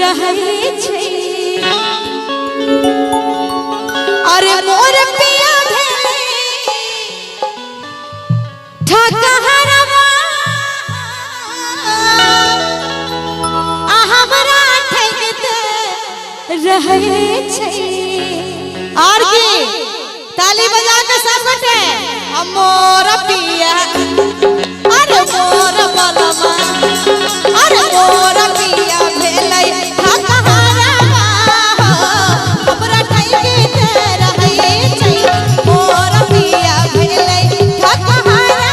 रहै छै। अरे मोर पिया भेलै ठकहरवा, आ हमरा ठगिते रहै छै। और की ताली बजा के सब गोटे, मोर पिया, अरे मोर बलमा, अरे मोर पिया भेलै ठकहरवा, हमरा ठगिते रहै छै। मोर पिया भेलै ठकहरवा,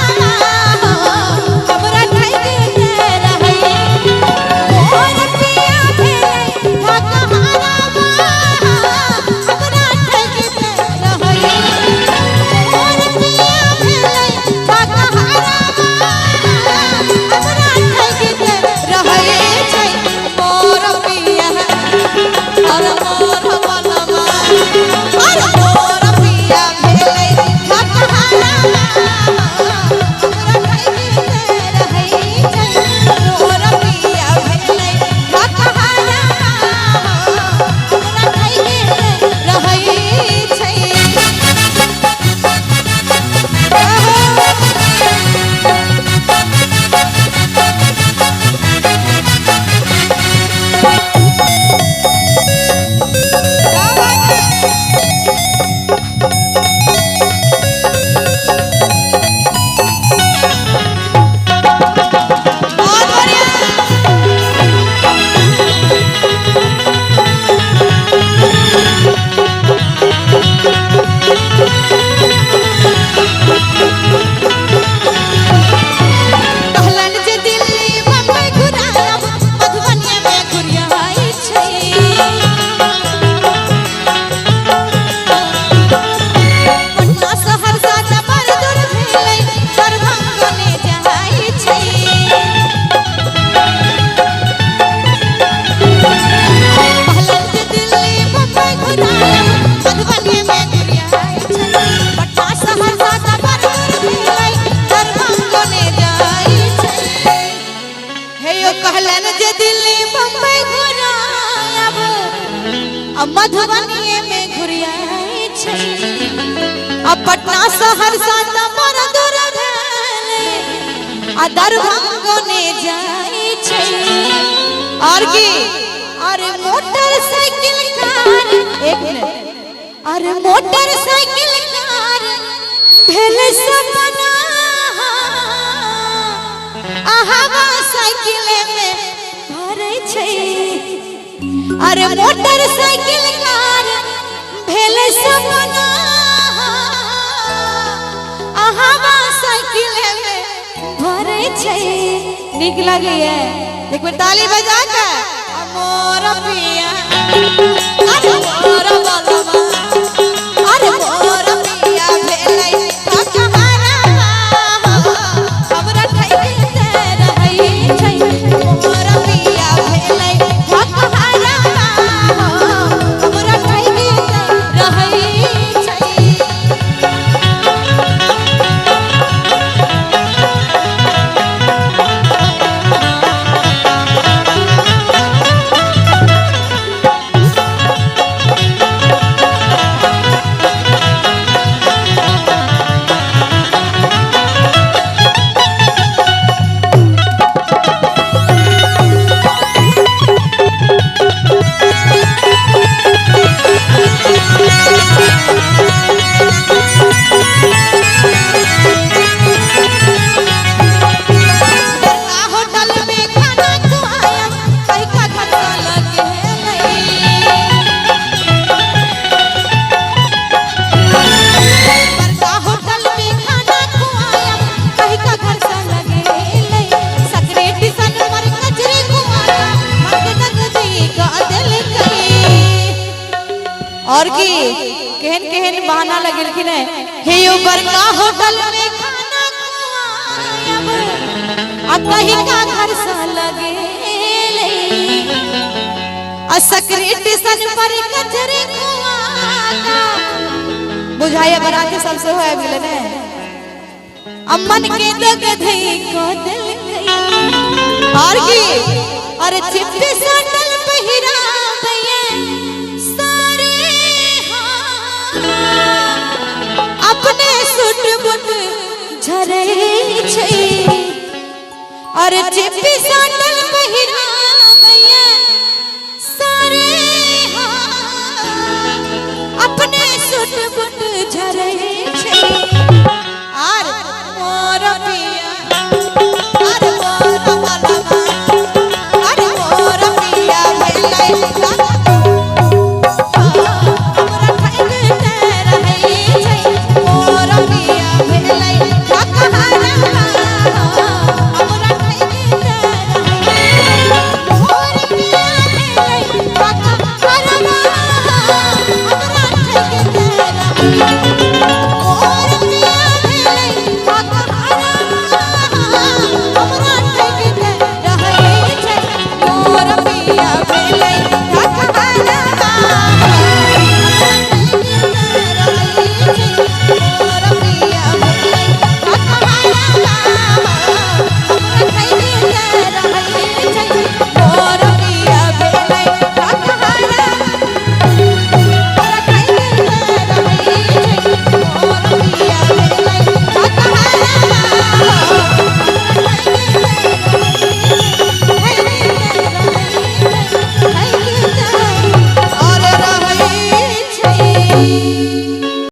हमरा ठगिते रहै। मोर पिया भेलै ठकहरवा, हमरा ठगिते रहै। मोर पिया भेलै ठकहरवा, हमरा ठगिते रहै छै। मोर पिया, अरे मोर बलमा, अरे मोर पिया भेलै ठकहरवा, हमरा ठगिते रहै छै। मोर पिया भेलै ठकहरवा, हमरा ठगिते रहै छै। बहुत बढ़िया। कहलन जे दिल्ली बम्बई घुरायब, मधुबनी में घुरियाई छै। पटना सहरसा त बड़ दूर भेलै, दरभंगो ने जाइ छै। कहलन जे दिल्ली बम्बई घुरायब, मधुबनी में घुरियाई छै। पटना सहरसा त बड़ दूर भेलै, दरभंगो ने जाइ छै। हे यो कहलन जे दिल्ली बम्बई घुरायब, आ मधुबनी में घुरियाई छै। आ पटना सहरसा त बड़ दूर भेलै, आ दरभंगो ने जाइ छै। और की, अरे मोटरसाइकिल कार, एक मिनट, अरे मोटरसाइकिल कार भेल सपना, आ हवा साइकिल में भरै छै। अरे मोटरसाइकिल कार भेल सपना, आ हवा साइकिल में भरै छै। नीक लगैया? एक बेर ताली बजा के, आ मोर पिया, अरे मोर बलमा, अरे मोर पिया भेलै ठकहरवा, हमरा ठगिते रहै छै। मोर पिया भेलै ठकहरवा, हमरा ठगिते रहै छै। बड़का होटल में खाना खुआयब, कहि का खर्चा लगेलै। बड़का होटल में खाना खुआयब, कहि का खर्चा लगेलै। सकरे टिसन पर कचरे खुआया, मन के नगदी का देलकै। और की केहन केहन बहाना लगेलखिन है। हे यो बड़का होटल में खाना खुआयब, आ कहीं का खर्चा लगेलै। आ सकरे टिसन पर कचरे खुआता, बुझाइया बराती सबसे हो आबि गेलै ने, अम्मन के दग धई को देलकै। और की, अरे चिप्पी सैंडल पहिरा झरै छै। अरे चिप्पी सैंडल पहिरावैया सारे हां, अपने सुट बुट झरै छै। आर मोर पिया, अरे मोर बलमा, अरे मोर पिया भेलै हमरा ठगते रहै छै। मोर पिया भेलै ठकहरवा, हमरा ठगते रहै छै। मोर पिया भेलै ठकहरवा, हमरा ठगते रहै।